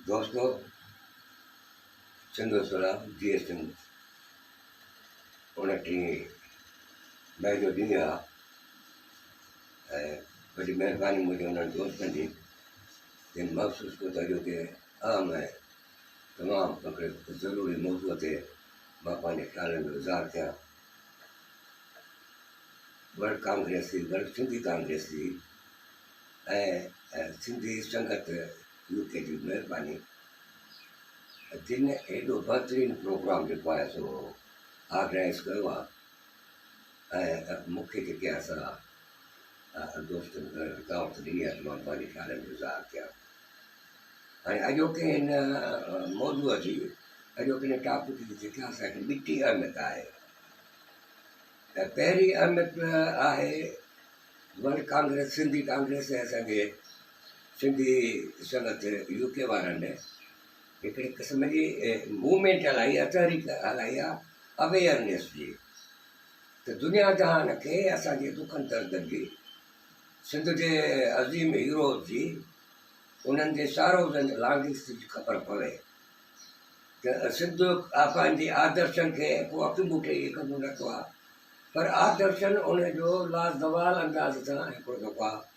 دوستو سنڌو سلام جي سنڌ 29 مئي جو ڏينهن آ ۽ وڏي مهرباني منهنجي انهن دوستن جي جن محسوس ڪيو ته اڄوڪي اهم ۽ تمام هڪڙي ضروري موضوع تي مان پنهنجي خيالن جو اظهار ڪيان. ورلڊ ڪانگريس جي، ورلڊ سنڌي ڪانگريس جي ۽ سنڌي سنگت يو ڪي جي مهرباني جن ايڏو بهترين پروگرام جيڪو آهي سو آرگنائز ڪيو آهي ۽ مون کي جيڪي آهي سا دوستن دعوت ڏني آهي ته مان پنهنجي خيالن جو اظهار ڪيان. هاڻي اڄوڪي هن موضوع جي، اڄوڪي هن ٽاپڪ جي جيڪا اسان کي ٻٽي اهميت آهي ته پهرين اهميت آهي ورلڊ ڪانگريس سنڌي ڪانگريس ۽ اسان جي سنڌي سنگت يو ڪي وارن هڪڙي قسم جي موومينٽ هلائي آهي تحريڪ هلائي آهي اويئرنيس جي ته دنيا جهان کي اسان جي دکن دردن جي سنڌ جي عظيم هيروز جي انهن جي ساروز ۽ لانگس جي خبر پوي ته سنڌ پنهنجي آدرشن کي ڪو اکيون ٻوٽي ئي قبول نه ڪيو آهي پر آدرشن ان جو لازوال انداز سان هڪڙو دفعو آهي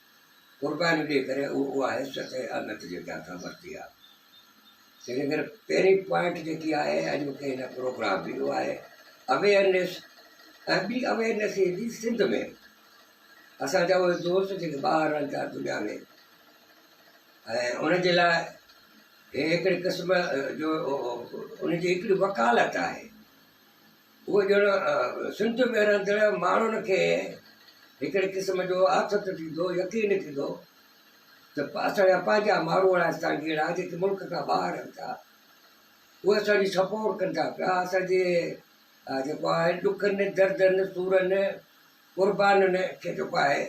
قربانيون ڏئي ڪري اها حيثيت ۽ اهميت جيڪا اٿا ورتي آهي. تنهن ڪري پهرين پوائنٽ جيڪي آهي اڄوڪي هن پروگرام جي اها آهي اويئرنيس ۽ ٻي اويئرنيس ايندي سنڌ ۾ اسان جا اهي دوست جيڪي ٻاهر رهن ٿا دنيا ۾ ۽ ان جي لاء هي هڪڙي قسم جو ان جي هڪڙي وڪالت آهي اهو ڄڻ سنڌ ۾ رهندڙ ماڻهن کي هڪڙي قسم جو آٿت ٿيندو يقين ٿيندو ته اسان جا پنهنجا ماروئڙا سانگيئڙا جيڪي ملڪ کان ٻاهر رهن ٿا اهي اسان جي سپورٽ ڪن ٿا پيا اسان جي جيڪو آهي ڏکن دردن سورن قربانين کي جيڪو آهي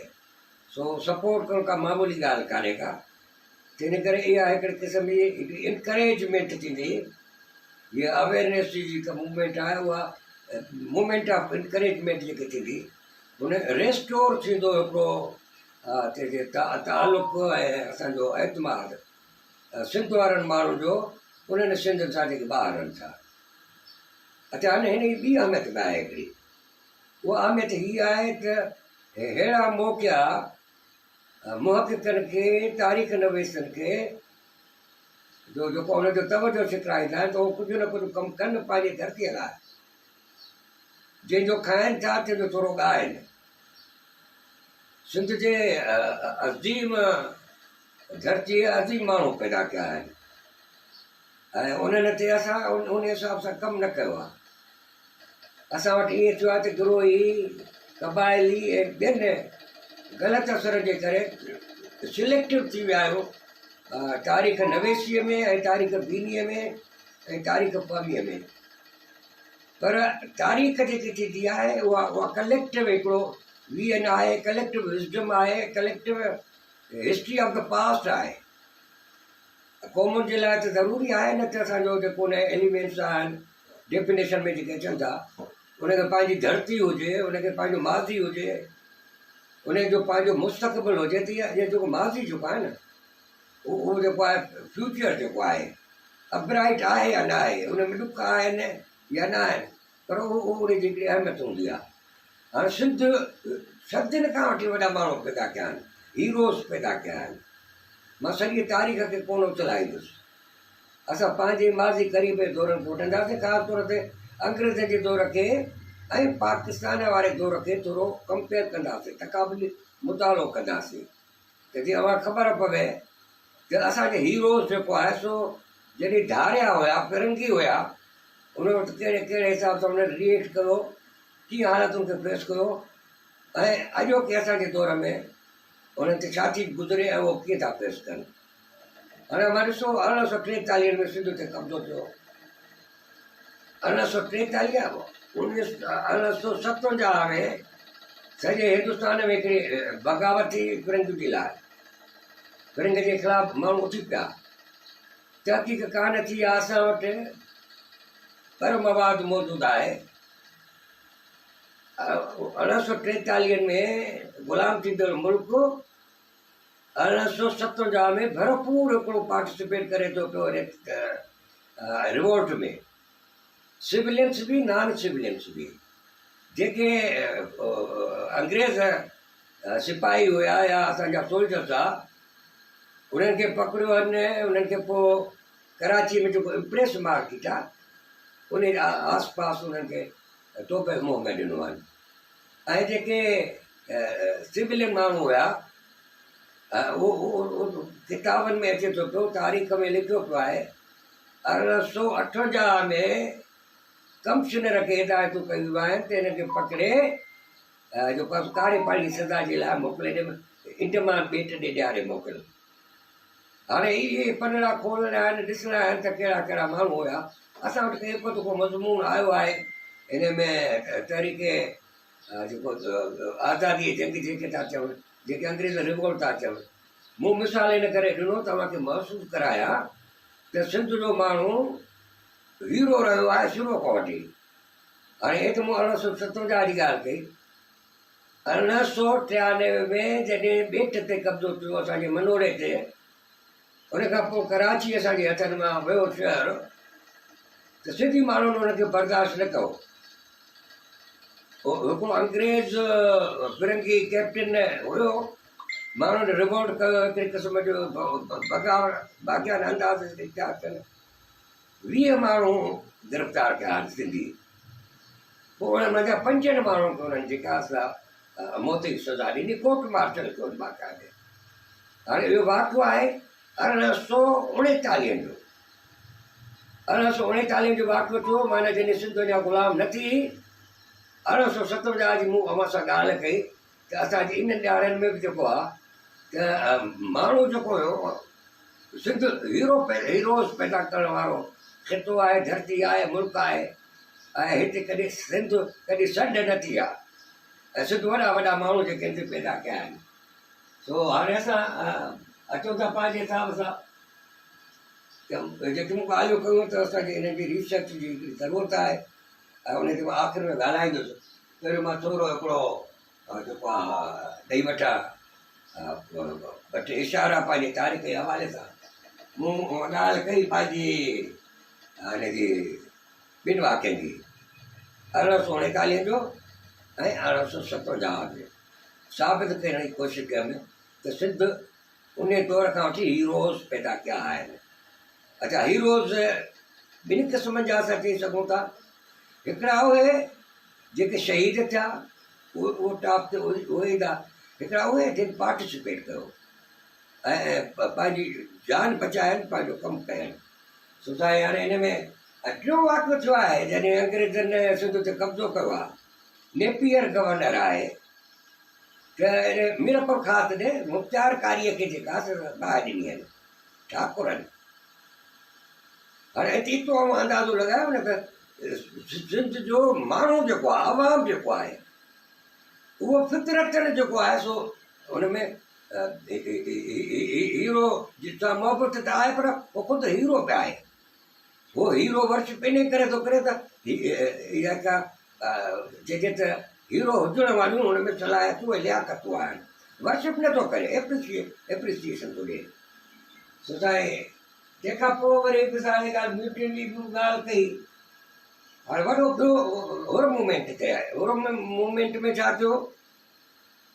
سو سپورٽ ڪرڻ ڪا معمولي ڳالهه ڪانهي ڪا تنهن ڪري اها هڪڙي قسم جي هڪڙي انڪريجمينٽ ٿيندي هيء اويئرنيس جي جيڪا موومينٽ آهي اها موومينٽ آف انڪريجمينٽ جيڪي ٿيندي ان ريسٽور ٿيندو هڪڙو چئجي تعلق ۽ اسانجو اعتماد سنڌ وارن ماڻهن جو انهن سنڌين سان جيڪي ٻاهر رهن ٿا. اچا هن جي ٻي اهميت به آهي هڪڙي اها اهميت هيء آهي ته ههڙا موقعا محققن کي، تاريخ نويسن کي جو جيڪو ان جو توجهه ڇڪرائيندا آهن ته هو ڪجهه نه ڪجهه ڪم ڪن پنهنجي ڌرتيء لاء. جنهن جو کائن ٿا تنهن جو ٿورو ڳائن. سنڌ جي عظيم ڌرتيء عظيم ماڻهو پيدا ڪيا آهن ۽ انهن تي اسان ان حساب سان ڪم نه ڪيو آهي. اسان وٽ ائين ٿيو آهي ته گروهي، قبائلي ۽ ٻين غلط اثرن جي ڪري سليڪٽو ٿي ويا آهيون تاريخ نويسيء ۾ ۽ تاريخ بينيء ۾ ۽ تاريخ فهميء ۾. پر تاريخ جيڪي ٿيندي آهي اها اها ڪليڪٽو هڪڙو ويئن آهي، ڪليڪٽو وزڊم آهي، collective history of the past آهي. قومن جي لاء ته ضروري آهي نه ته اسان جو جيڪو ان ايليمينٽس آهن ڊيفينيشن ۾ جيڪي اچن ٿا ان کي پنهنجي ڌرتي هجي ان کي پنهنجو ماضي هجي ان جو پنهنجو مستقبل هجي ته اهو جيڪو ماضي جيڪو آهي نه اهو جيڪو آهي فيوچر جيڪو آهي اپرائٽ آهي يا نه آهي ان ۾ ڏک آهن يا نه آهن پر اهو ان جي هڪڙي اهميت هوندي آهي. هاڻي سنڌ صدين کان وٺي وڏا ماڻهو پيدا ڪيا آهن، هيروز پيدا ڪيا آهن. مان سڄي تاريخ کي ڪونه اٿلائيندس. اسان پنهنجي ماضي قريب جي دورن کي وٺنداسين، خاص طور تي انگريزن جي دور کي ۽ پاڪستان واري دور کي ٿورو ڪمپيئر ڪنداسين، تقابلي مطالعو ڪنداسين ته جيئن اوهان کي خبر پوي ته اسان جي هيروز جيڪو آهي سو جڏهن ڌاريا هيا، فرنگي هيا، ان وقت ڪهڙي ڪهڙي حساب سان انهن ري ايڪٽ ڪيو، ڪيئن حالتن کي فيس ڪيو ۽ اڄوڪي اسان جي دور ۾ انهن تي ڇا ٿي گذري ۽ اهو ڪيئن ٿا فيس ڪن. هاڻي اوهان ڏسو 1843 ۾ سنڌ تي قبضو ٿيو. 1843 1857 ۾ سڄي هندستان ۾ هڪڙي بغاوت ٿي فرنگين جي لاء. فرنگ جي خلاف ماڻهو اٿي پيا. تحقيق ڪانه ٿي آهي اسان وٽ پر مواد موجود آهي. 1843 ۾ غلام ٿيندڙ ملڪ 1857 ۾ ڀرپور هڪڙو پارٽيسپيٽ ڪري ٿو پيو ان ريوولٽ ۾، سولينس به نان سولينس به، جيڪي انگريز سپاهي هيا يا اسان جا سولجرس ها، انهن کي پڪڙيو هن، انهن کي پوء ڪراچي ۾ جيڪو امپريس مارڪيٽ آهي ان جي آس پاس انهن کي توپ منهن ۾ ڏنو هن ۽ جيڪي سولين ماڻهو هيا اهو ڪتابن ۾ اچي ٿو پيو، تاريخ ۾ لکيو پيو آهي، 1858 ۾ ڪمشنر کي هدايتون ڪيون ويون آهن ته هن کي پڪڙي جيڪو آهي سو ڪاري پاڻي جي سزا جي لاء موڪلي ڏي، انڊمان ٻيٽ ڏي ڏياري موڪل. هاڻي اهي پنڙا کولڻا آهن، ڏسڻا آهن ته ڪهڙا ڪهڙا ماڻهو هيا. اسان وٽ هڪ اڌ ڪو مضمون آيو آهي ان ۾ تحريڪ جيڪو آزاديء جي جنگ جيڪي ٿا چون، جيڪي انگريز ريوولٽ ٿا چون. مون مثال ان ڪري ڏنو توهان کي محسوس ڪرايان ته سنڌ جو ماڻهو هيرو رهيو آهي شروع کان وٺي. هاڻي هي ته مون 1857 جي ڳالهه ڪئي. 1893 ۾ جڏهن ٻيٽ تي قبضو ٿيو اسان جي منوڙي تي، ان کان پوء ڪراچي اسان جي هٿن مان ويو شهر ته سنڌي ماڻهن ان کي برداشت نه ڪيو. هڪڙو انگريز فرنگي ڪئپٽن هيو، ماڻهن ريوولٽ ڪيو، هڪڙي قسم جو بغاوت باغيانه انداز اختيار ڪيل. 20 ماڻهو گرفتار ڪيا آهن سنڌي، پوء انهن منجهان پنجن ماڻهن کي انهن جيڪا سا موت جي سزا ڏني، ڪورٽ مارشل ڪيو باقاعدي. هاڻي اهو واقعو آهي 1839 جو، 1839 جو واقعو ٿيو، معنيٰ جڏهن سنڌ اڃا غلام نه ٿي هئي. 1857 جي مون اوهان سان ڳالهه ڪئي ته اسان جي انهن ڏهاڙن ۾ به جيڪو آهي ته ماڻهو جيڪو هيو سنڌ هيرو هيروز پيدا ڪرڻ وارو خطو آهي، ڌرتي آهي، ملڪ آهي ۽ هتي ڪڏهن سنڌ ڪڏهن سنڍ نه ٿي آهي ۽ سنڌ وڏا وڏا ماڻهو جيڪي هتي پيدا ڪيا آهن. سو هاڻي اسان اچون ٿا پنهنجي حساب سان ته جيڪي مون ڳالهيون ڪيون ته اسان کي انهن جي ريسرچ جي هڪڙي ضرورت آهي ۽ ان تي مان آخر ۾ ڳالهائيندس. پهريون مان ٿورو هڪڙو جيڪو آهي ڏئي وٺ ٻه ٽي اشارا پنهنجي تاريخ جي حوالي سان مون ڳالهه ڪئي پنهنجي هن جي ٻن واقعن جي، 1839 جو ۽ 1857 جو. ثابت ڪرڻ جي ڪوشش ڪيم ته سنڌ انهي دور کان وٺي هيروز پيدا ڪيا آهن. اڇا هيروز ٻن قسمن جا اسان چئي سگهون ٿا، هڪڙا اهي جيڪي شهيد ٿيا اهي ٽاپ تي اهي ايندا، هڪڙا اهي جن پارٽيسپيٽ ڪيو ۽ پنهنجي جان بچائين پنهنجو ڪم ڪين. سو سائين هاڻي ان ۾ ٽيون واقعو ٿيو آهي جڏهن انگريزن سنڌ تي قبضو ڪيو آهي، نيپيئر گورنر آهي ته ان ميرپور خاص ڏي مختيار ڪاريء کي جيڪا باهه ڏني آهي ٺاڪرن. هاڻي هتي ايترو اوهان اندازو لڳايو نه ته سنڌ جو ماڻهو جيڪو آهي، عوام جيڪو آهي، اهو فطرتن جيڪو آهي سو ان ۾ هيرو سان محبت ته آهي پر هو خود هيرو به آهي. هو هيرو ورشپ انهي ڪري ٿو ڪري ته اها ڪا چئجي ته هيرو هجڻ واريون هن ۾ صلاحيتون ۽ لياقتون آهن. ورشپ نه ٿو ڪري، ايپريسيئيشن ٿو ڏئي. سو سائين تنهن کان پوء وري هڪ سال جي ڳالهه ميوٽني جي به ڳالهه ڪئي. هاڻي وڏو ٻيو حر موومينٽ تي آهي. حر موومينٽ ۾ ڇا ٿيو؟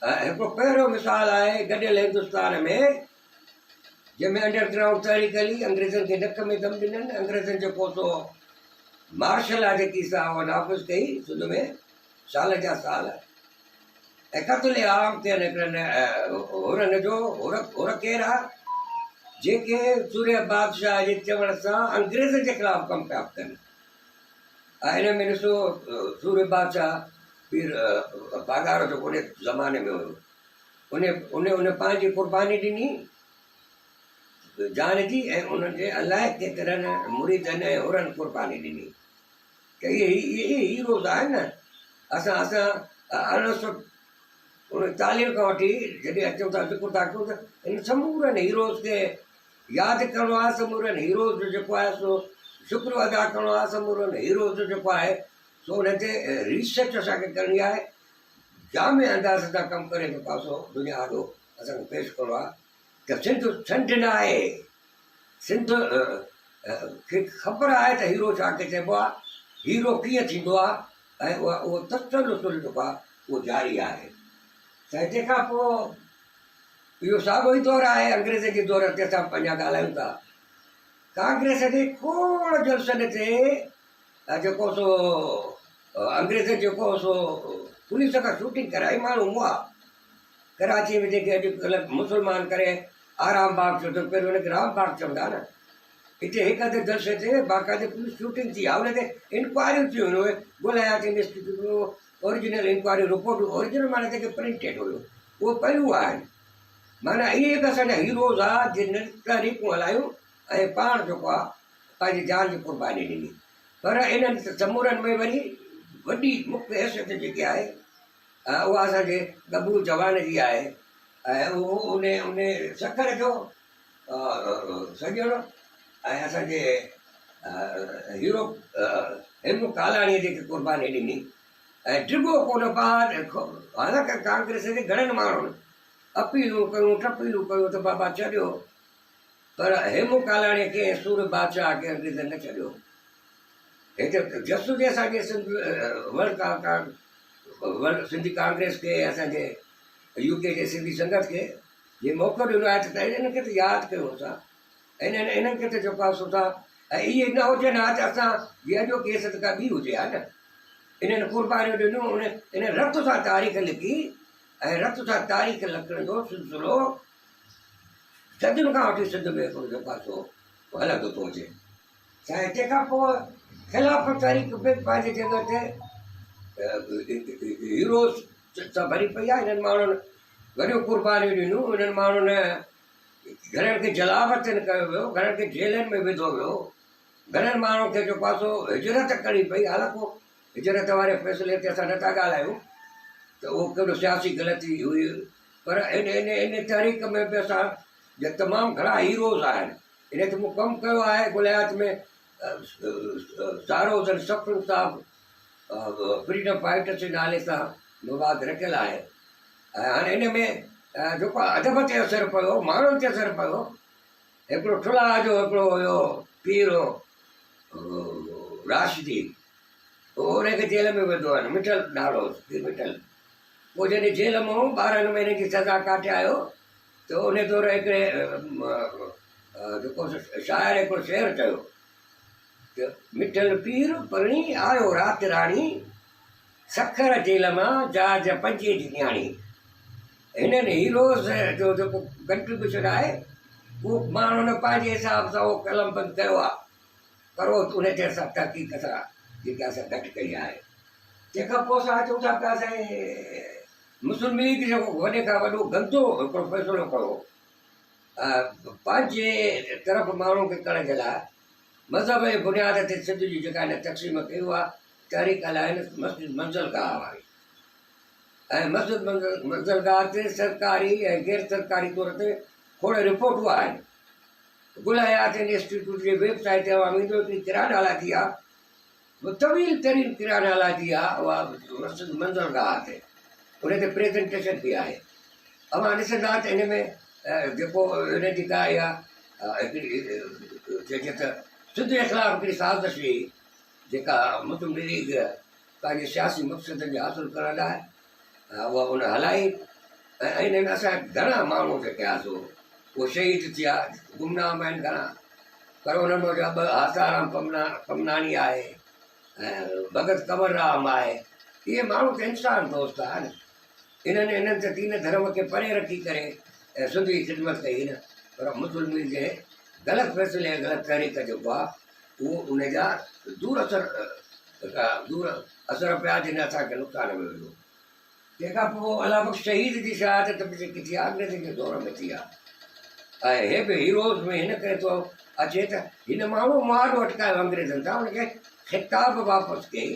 هڪڙو پهريون مثال آهي گڏيل هندستان ۾ جنهن ۾ انڊر گرائونڊ تحريڪ هلي، انگريزن کي نڪ ۾ دم ڏنن، انگريزن جيڪو سو مارشل لا جيڪي سا اها نافذ ڪئي سنڌ ۾ سال جا سال ۽ قتل عام ٿين هڪڙن حرن جو. حر ڪير ها؟ جيڪي سورهيه بادشاهه جي چوڻ سان انگريزن جي خلاف ڪم پيا ڪن. ۽ ان ۾ ڏسو سورهيه بادشاهه پير پاڳارو جيڪو ان زماني ۾ هيو، ان ان ان پنهنجي قرباني ڏني جان جي ۽ انهن جي الائي ڪيترن مريدن ۽ حرن قرباني ڏني ته اهي اهي هيروز آهن نه. اسان اسان 1839 کان وٺي جڏهن اچون ٿا ذڪر ٿا ڪيون ته ان سمورن هيروز کي ياد ڪرڻو آهي، سمورن هيروز جو جيڪو آهي سو شڪريو ادا ڪرڻو آهي، سمورن هيروز جو جيڪو آهي سو ان تي ريسرچ اسان کي ڪرڻي آهي، جامع انداز سان ڪم ڪري جيڪو آهي سو دنيا آڏو اسان کي پيش ڪرڻو آهي. ته سنڌ سنڍ نه آهي. سنڌ کي خبر آهي ته هيرو ڇا کي چئبو آهي، هيرو ڪيئن ٿيندو آهي ۽ اهو تسلسل جيڪو آهي اهو جاري آهي. سائين تنهن کان پوء اهو ساڳيو ئي دور آهي انگريزن جي دور تي اسان اڃا ڳالهايون ٿا. ڪانگريس جي کوڙ جلسن تي جيڪو سو انگريزن جيڪو سو پوليس کان شوٽنگ ڪرائي ماڻهو مئا. ڪراچيء ۾ جيڪي اڄ ڪلهه مسلمان ڪري آرام باغ چون ٿا پهريون ان کي رام باغ چوندا ها نه اتي هڪ اڌ جلسي تي باقاعدي پوليس شوٽنگ ٿي آهي ان تي انڪوائريون ٿيون آهن اهي ڳولهايا ٿي انسٽيٽيوٽ ۾ اوريجنل انڪوائريون رپورٽون اوريجنل معنيٰ جيڪي پرنٽيڊ هيو اهي پيون آهن معنيٰ اهي به اسان جا هيروز ها جن تحريڪون هلايون ۽ پاڻ جيڪو آهي پنهنجي جان جي قرباني ڏني پر انهن سمورن ۾ وري وڏي مکيه حيثيت جيڪي آهي اها اسان جي ڳڀرو جوان جي آهي ۽ اهو ان ان سکر جو سڄڻ ۽ اسان جي هيرو هيمو ڪالاڻيء جيڪي قرباني ڏني ۽ ڊگهو ڪونه ٻاهر حالانڪه ڪانگريس جي گهڻن ماڻهن اپيلون ڪيون ٽپيلون ڪيون ته بابا ڇڏيو پر هيمو ڪالاڻيء کي ۽ سور بادشاهه کي انگريزن نه ڇڏيو. هتي جس هجي اسان جي Sindh world world Sindhi Congress کي ۽ اسان جي يو ڪي جي سنڌي سنگت کي جي موقعو ڏنو آهي ته انهن کي ته ياد ڪيو اسان انهن انهن کي ته جيڪو آهي سو ٿا ۽ اهي نه هجن ها ته اسان جي اڄوڪي حيثيت ڪا ٻي هجي ها نه. انهن قربانيون ڏنيون ان انهن رت سان تاريخ لکي ۽ رت سان تاريخ لکڻ جو سلسلو صدين کان وٺي سنڌ ۾ هڪڙو جيڪو آهي سو هلندو ٿو اچي. سائين تنهن کان پوء خلافت تحريڪ به پنهنجي جڳهه تي هيروز سان ڀري پئي آهي. انهن ماڻهن وڏيون قربانيون ڏنيون. انهن ماڻهن گهڻن کي جلاوطن ڪيو ويو، گهڻن کي جيلن ۾ وڌو ويو، گهڻن ماڻهن کي جيڪو آهي سو هجرت ڪرڻي پئي. حالانڪ هجرت واري فيصلي تي اسان نٿا ڳالهايون ته اهو ڪهڙو سياسي غلطي هئي، پر ان ان ان تحريڪ ۾ به اسان جا تمام گهڻا هيروز آهن. ان تي مون ڪم ڪيو آهي گليات ۾ ساروز ۽ سفرن صاحب فريڊم فائٽرس جي نالي سان مواد رکيل آهي ۽ هاڻي ان ۾ جيڪو ادب تي اثر پيو ماڻهن تي اثر پيو هڪڙو ٺلها جو هڪڙو هيو پير راشدي ان کي جيل ۾ وڌو آهن مٺل نالو هوس پير مٺل پوء جڏهن جيل مان 12 مهينن جي سزا ڪاٽي آيو ته ان دور هڪڙي جيڪو شاعر هڪڙو شعر چيو ته مٺل پير پرڻي آيو رات راڻي سکر جيل مان جاج پنجي جي نياڻي. هنن هيروز جو جيڪو ڪنٽريبيوشن آهي اهو ماڻهن پنهنجي حساب سان اهو قلم بند ڪيو آهي پر اهو ان تي اسان تحقيق اسان جيڪا اسان گهٽ ڪئي آهي. تنهن کان پوء اسان اچون ٿا پيا سائين مسلم ليگ جيڪو وڏي کان وڏو گندو هڪڙو فيصلو ڪيو پنهنجي طرف ماڻهن کي ڪرڻ جي لاء مذهب جي بنياد تي سنڌ جي جيڪا هن تقسيم ڪئي اها تحريڪ هلائي مسجد منزل گاهه واري ۽ مسجد منزل گاهه تي سرڪاري ۽ غير سرڪاري طور تي کوڙ رپورٽون آهن. گل حيات انسٽيٽيوٽ جي ويب سائيٽ تي اوهان ويندو هڪڙي ڪرانالاجي آهي طويل ترين ڪرانالاجي آهي اها مسجد منزل گاهه تي ان تي پريزنٽيشن به آهي اوهان ڏسندا ته ان ۾ جيڪو ان جي ڪا اها هڪڙي چئجي ته سنڌ جي خلاف هڪڙي سازش هئي جيڪا مسلم ليگ پنهنجي سياسي مقصدن جي حاصل ڪرڻ لاء اها ان هلائي ۽ انهن اسان گهڻا ماڻهو جيڪي آهي سو اهي شهيد ٿيا گمنام آهن گهڻا پر انهن مان جا ٻه آسارام پمناڻي آهي ۽ ڀڳت ڪنور رام آهي اهي ماڻهو ته انسان دوست آهن انهن انهن ته دين ڌرم کي پري رکي ڪري ۽ سنڌ جي خدمت ڪئي نه پر مسلم ليگ جي غلط فيصلي ۽ غلط تحريڪ جيڪو آهي اهو ان جا دور اثر دور اثر پيا جن اسان کي نقصان ۾ وڌو. تنهن کان پوء الله بخش شهيد جي شهادت به جيڪي ٿي آ انگريزن جي دور ۾ ٿي آ ۽ هي به هيروز ۾ هن ڪري ٿو اچي ته هن ماڻهو مهاڏو اٽڪايو انگريزن سان ان کي خطاب واپس ڪئي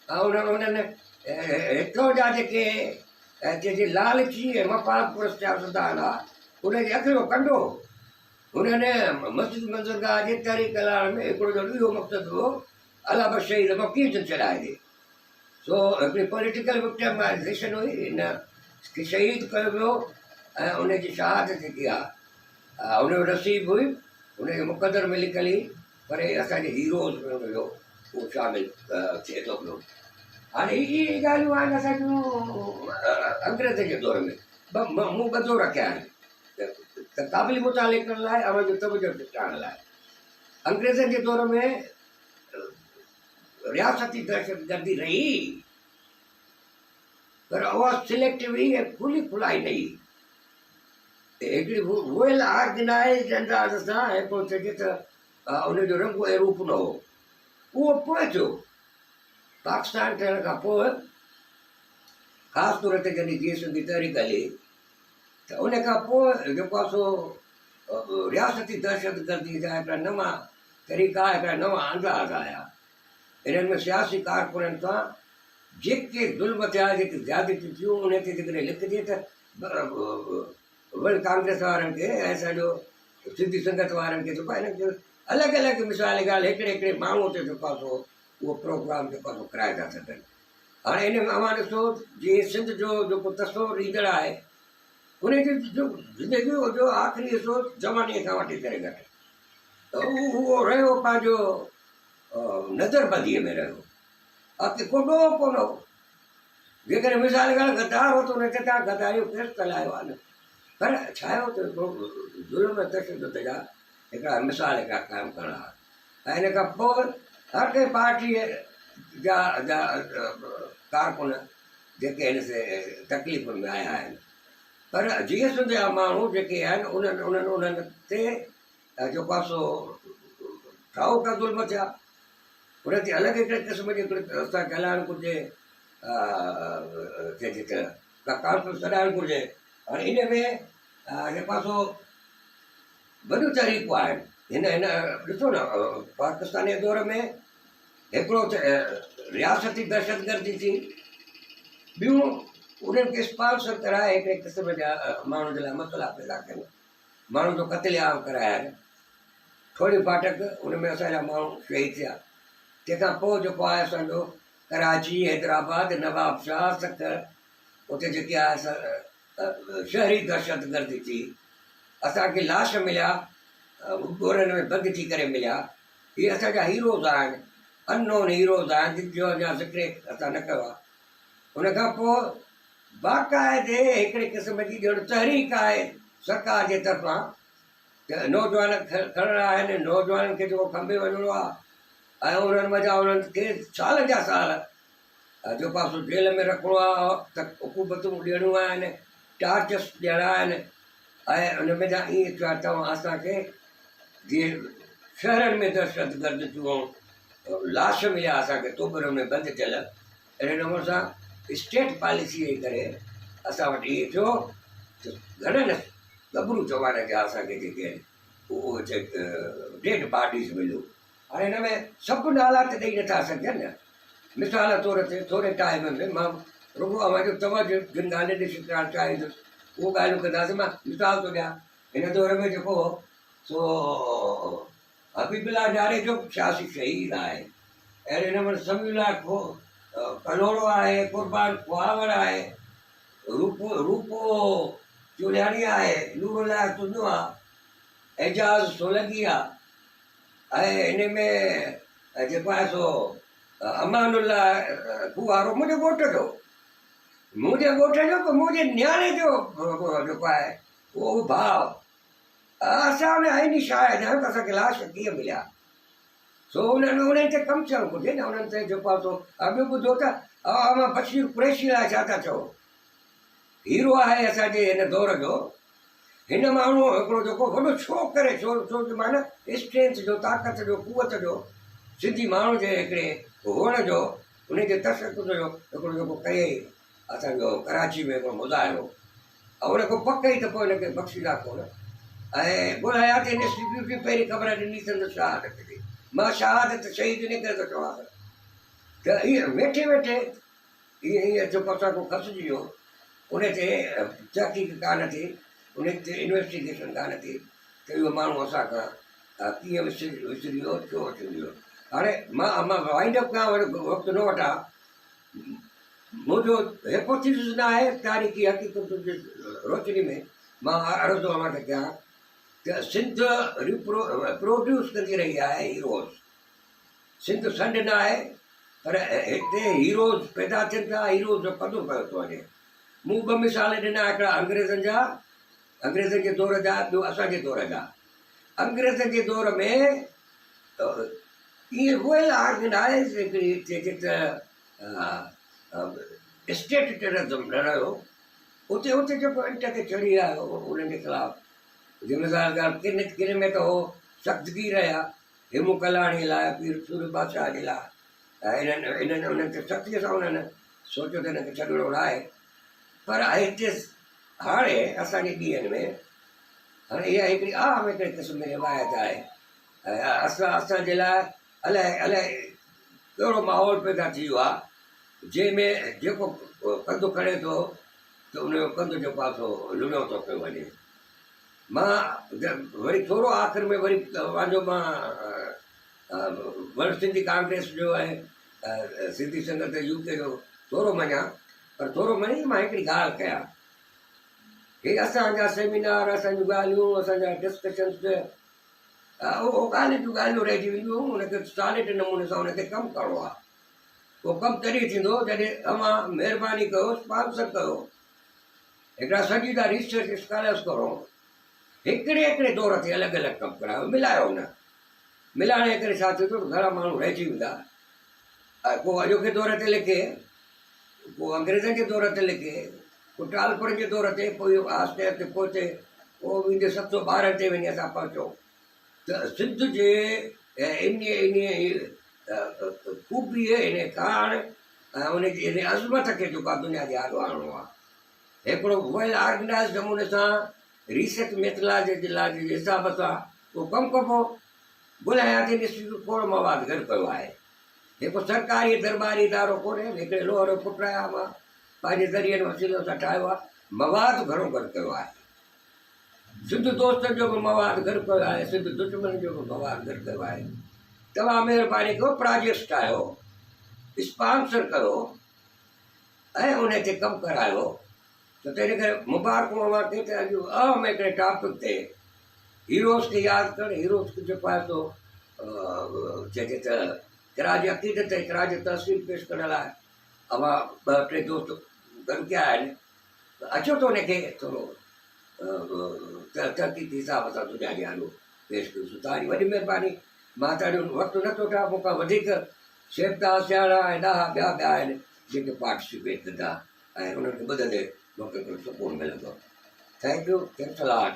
۽ انهن هتان جا جيڪي جيڪي لالچي ۽ مفاد پرست سياستدان هئا انهن جي اک جو ڪنڊو هنن مسجد منظرگاهه جي تحريڪ هلائڻ ۾ هڪڙو ڄڻ اهو مقصد هو الله بخش شهيد مان ڪيئن جند ڇڏائجي. سو هڪڙي پوليٽيڪل وڪٽمائيزيشن هئي، هن کي شهيد ڪيو ويو ۽ ان جي شهادت جيڪي آهي ان جو نصيب هئي، ان جي مقدر ۾ لکيل هئي، پر هي اسان جي هيروز ۾ ان جو اهو شامل ٿئي ٿو پيو. هاڻي اهي ڳالهيون آهن اسان جون انگريزن جي دور ۾ مون ٻه دور رکيا آهن ته قابل مطالعي ڪرڻ لاء اوهان جو توجه ڇڪائڻ لاء. انگريزن جي دور ۾ رياستي دهشتگردي رهي پر اها سليڪٽو هئي ۽ کلي کلائي نه هئي. هڪڙي ويل آرگنائيزڊ انداز سان هڪڙو چئجي ته ان جو رنگ ۽ روپ نه هو. اهو پوء ٿيو. پاڪستان ٺهڻ کان پوء خاص طور تي جڏهن جيئي سنڌي تحريڪ هلي ته ان کان پوء جيڪو آهي سو رياستي دهشتگردي جا هڪڙا نوان طريقا هڪڙا نوان انداز آيا. انهن ۾ سياسي ڪارڪنن سان جيڪي ظلم ٿيا، جيڪي زيادتيون ٿيون، انهن تي جيڪڏهن لکجي ته ورلڊ ڪانگريس وارن کي ۽ اسان جو سنڌي سنگت وارن کي جيڪو آهي هنن کي الڳ الڳ مثال ڳالهه هڪڙي هڪڙي ماڻهوء تي جيڪو آهي سو اهو پروگرام جيڪو آهي سو ڪرائي ٿا سگهن. هاڻي ان ۾ اوهان ڏسو جيئن سنڌ جو جيڪو تصور ڏيندڙ آهي ان جي زندگيء جو آخري حصو جوانيء کان وٺي ڪري گهٽ ته اهو رهيو پنهنجو نظربنديء ۾ رهيو. اڳتي ڪو ڏوهه ڪونه هو. جيڪڏهن مثال ڳالهه غدار هو ته ان چچا غداري جو ڪيس ته لايو آهي نه. پر ڇا آهي ته هڪڙو ظلم ۽ تشدد جا هڪڙا مثال هڪڙا قائم ڪرڻا هئا ۽ ان کان پوء هر ڪنهن پارٽيء جا جا ڪارڪن جيڪي هن سي تڪليفن ۾ آيا آهن پر جيئن سنڌ جا ماڻهو جيڪي آهن انهن انهن انهن تي جيڪو آهي سو ٺاهوڪا ظلم ٿيا. ان تي الڳ هڪڙي قسم جي هڪڙي رستا ڳالهائڻ گهرجي، چئجي ته ڪا ڪانفرنس سڏائڻ گهرجي. هاڻي ان ۾ جيڪو آهي سو وڏيون تحريڪون آهن. هن هن ڏسو نه پاڪستان جي دور ۾ هڪڙو ته رياستي دهشتگردي ٿي، ٻيون انهن کي اسپانسر ڪرائي هڪڙي قسم جا ماڻهن جي لاء مسئلا پيدا ڪيا. ماڻهن جو قتل عام ڪرايا آهن. ٺوڙهي ڦاٽڪ ان ۾ اسان جا ماڻهو شهيد ٿيا. تنهن کان پوء جيڪو آهي اسان جو ڪراچي، حيدرآباد، نواب شاهه، سکر اتي جيڪي آهي شهري دهشتگردي ٿي. اسان کي لاش مليا ٻورن ۾ بند ٿي ڪري مليا. هي اسان جا هيروز آهن، ان نون هيروز آهن جن جو اڃا ذڪر اسان نه ڪيو آهي. ان کان پوء باقاعدي هڪڙي قسم جي ڄڻ تحريڪ آهي سرڪار جي طرفان ته نوجوان کڻڻا آهن، نوجوانن کي جيڪو کنڀي وڃڻو آهي ۽ انهن منجهان انهن کي سالن جا سال جيڪو آهي سو جيل ۾ رکڻو آهي ته عقوبتون ڏيڻيون آهن، ٽارچرس ڏيڻا آهن ۽ ان منجهان ائين ٿيو آهي توهان اسان کي جيئن شهرن ۾ دهشتگرد ٿيون لاش مليا اسان کي توبرن ۾ بند ٿيل اهڙي نموني سان اسٽيٽ پاليسيء جي ڪري اسان وٽ ائين ٿيو ته گهڻن ڳڀرو جوانن جا اسان کي جيڪي آهن اهي ڊيڊ باڊيز مليون. هاڻي هن ۾ سڀ نالا ته ڏئي نٿا سگهجن نه. مثال طور تي ٿوري ٽائيم ۾ مان رڳو اوهان جو توجه جن ڳالهين ڏي ڇڪائڻ چاهيندس اهو ڳالهيون ڪنداسين. مان مثال ٿو ڏيان هن دور ۾ جيڪو هو سو حبيب الله جاريجو به سياسي شهيد آهي. اهڙي نموني سميع الله ڪلهوڙو آهي، قربان کهاوڙ آهي، روپو روپو چولياڻي آهي، نور الله تنيو آ، اعجاز سولنگي آ ۽ ان ۾ جيڪو آهي سو امان الله کوهارو منهنجي ڳوٺ جو منهنجي ڳوٺ جو به منهنجي نياڻي جو جيڪو آهي اهو ڀاء اسان ان عيني شاهد آهيون ته اسان کي لاش ڪيئن مليا. سو انهن انهن تي ڪم ٿيڻ گهرجي نه انهن تي جيڪو آهي سو ٻيو ٻڌو ته اوهان بشير قريشي لاء ڇا ٿا چئو؟ هيرو آهي اسان جي هن دور جو. هن ماڻهو هڪڙو جيڪو وڏو شو ڪري شو شو جي معنيٰ اسٽرينٿ جو طاقت جو قوت جو سنڌي ماڻهو جي هڪڙي هئڻ جو ان جي تشخص جو هڪڙو جيڪو ڪيائين اسان جو ڪراچي ۾ هڪڙو مظاهرو ۽ ان کان پڪ ئي ته پوء هن کي بخشيندا ڪونه ۽ گل حيات انسٽيٽيوٽ جي پهرين خبر ڏني سندس شهادت جي. مان شهادت شهيد ان ڪري ٿو چوان ته ائين ويٺي ويٺي ائين ائين جيڪو اسان کان کسجي ويو ان تي تحقيق ڪانه ٿي ان تي انويسٽيگيشن ڪانه ٿي ته اهو ماڻهو اسان کان ڪيئن وسري ويو ڇو وسري ويو. هاڻي مان مان وائنڊ اپ ڪيان وري وقت نه وٺان. منهنجو هيپوٿيسز نه آهي، تاريخي حقيقتن جي روشني ۾ مان عرض ٿو اوهان کي ڪيان ته ته سنڌ ريپرو پروڊيوس ڪندي رهي آهي هيروز. سنڌ سنڍ نه آهي پر هتي هيروز پيدا ٿين ٿا، هيروز جو قدر ڪيو ٿو وڃي. مون ٻه مثال ڏنا هڪڙا انگريزن جا، انگريزن جي دور جا، ٻيو اسان جي دور جا. انگريزن جي دور ۾ ائين ويل آرگنائيز هڪڙي چئجي ته اسٽيٽ ٽيررزم نه رهيو. اتي اتي جيڪو انٽ تي چڙهي آيو انهن جي خلاف جي مثال ڳالهه ڪن ڪن ۾ ته هو سختگير رهيا هيمون ڪلاڻي لاء پير سور بادشاهه جي لاء انهن انهن انهن تي سختيء سان انهن سوچيو ته انهن کي ڇڏڻو نه آهي پر هتي هاڻي اسان جي ڏينهن ۾ هاڻي اها هڪڙي عام هڪڙي قسم جي روايت آهي اسان اسان جي لاء الائي الائي ڪهڙو ماحول پيدا ٿي ويو آهي جنهن ۾ جيڪو ڪنڌ کڻي ٿو ته ان جو ڪنڌ جيڪو آهي سو لڙيو ٿو پيو وڃي. مان وري ٿورو آخر ۾ وري پنهنجو مان ورلڊ سنڌي ڪانگريس جو ۽ سنڌي سنگت يو ڪي جو ٿورو مڃان پر ٿورو مڃي مان هڪڙي ڳالهه ڪيان هي اسان جا سيمينار اسان جون ڳالهيون اسان جا ڊسڪشنس اهو ڳالهين جون ڳالهيون رهجي وينديون ان کي سالڊ نموني سان ان تي ڪم ڪرڻو آهي اهو ڪم تڏهن ٿيندو جڏهن اوهان مهرباني ڪيو اسپانسر ڪيو هڪڙا سنجيده ريسرچ اسڪالرس ڪرو هڪڙي هڪڙي دور تي الڳ الڳ ڪم ڪرايو ملايو نه ملائڻ جي ڪري ڇا ٿيندو ته گهڻا ماڻهو رهجي ويندا ڪو اڄوڪي دور تي لکي ڪو انگريزن جي دور تي لکي ڪو ٽالپرن جي دور تي پوء آهستي آهستي پوئتي پوء ويندي 712 تي وڃي اسان پهچو ته سنڌ جي انهيء انهيء خوبيء، انهيء ڪاڻ ۽ ان جي انهيء عظمت کي جيڪو آهي دنيا جي آڏو آڻڻو آهي. هڪڙو ويل آرگنائيز نموني سان ريسرچ ميٿلاجي جي حساب سان اهو ڪم ڪبو. گل حيات انسٽيٽيوٽ کوڙ مواد گڏ ڪيو آهي. هڪ سرڪاري درٻاري ادارو ڪونهي، هڪڙي لوهه جو پٽ آهيان مان، پنهنجي ذريعن وسيلن سان ٺاهيو آهي، مواد گهڻو گڏ ڪيو آهي. سنڌ دوستن جو به مواد گڏ ڪيو آهي، سنڌ دشمنن جو به مواد گڏ ڪيو آهي. توهان مهرباني ڪيو پراجيڪٽس ٺاهيو، اسپانسر ڪيو ۽ ان تي ڪم ڪرايو ته تنهن ڪري مبارڪون اوهان کي ته اڄ اهم هڪڙي ٽاپڪ تي هيروز کي ياد ڪرڻ، هيروز کي جيڪو آهي سو چئجي ته خراج عقيدت ۽ خراج تحسين پيش ڪرڻ لاء اوهان ٻه ٽي دوست گڏ ڪيا آهن. اچو ته ان کي ٿورو تحقيقي حساب سان دنيا جي آڏو پيش ڪيون. توهان جي وڏي مهرباني. مان توهان جو وقت نه ٿو وٺان. مون کان وڌيڪ سيبتا، سياڻا ۽ ڏاها ٻيا به آهن جيڪي پارٽيسپيٽ ڪندا ۽ انهن کي ٻڌندي مون کي هڪڙو سڪون ملندو. Thank you, thanks a lot.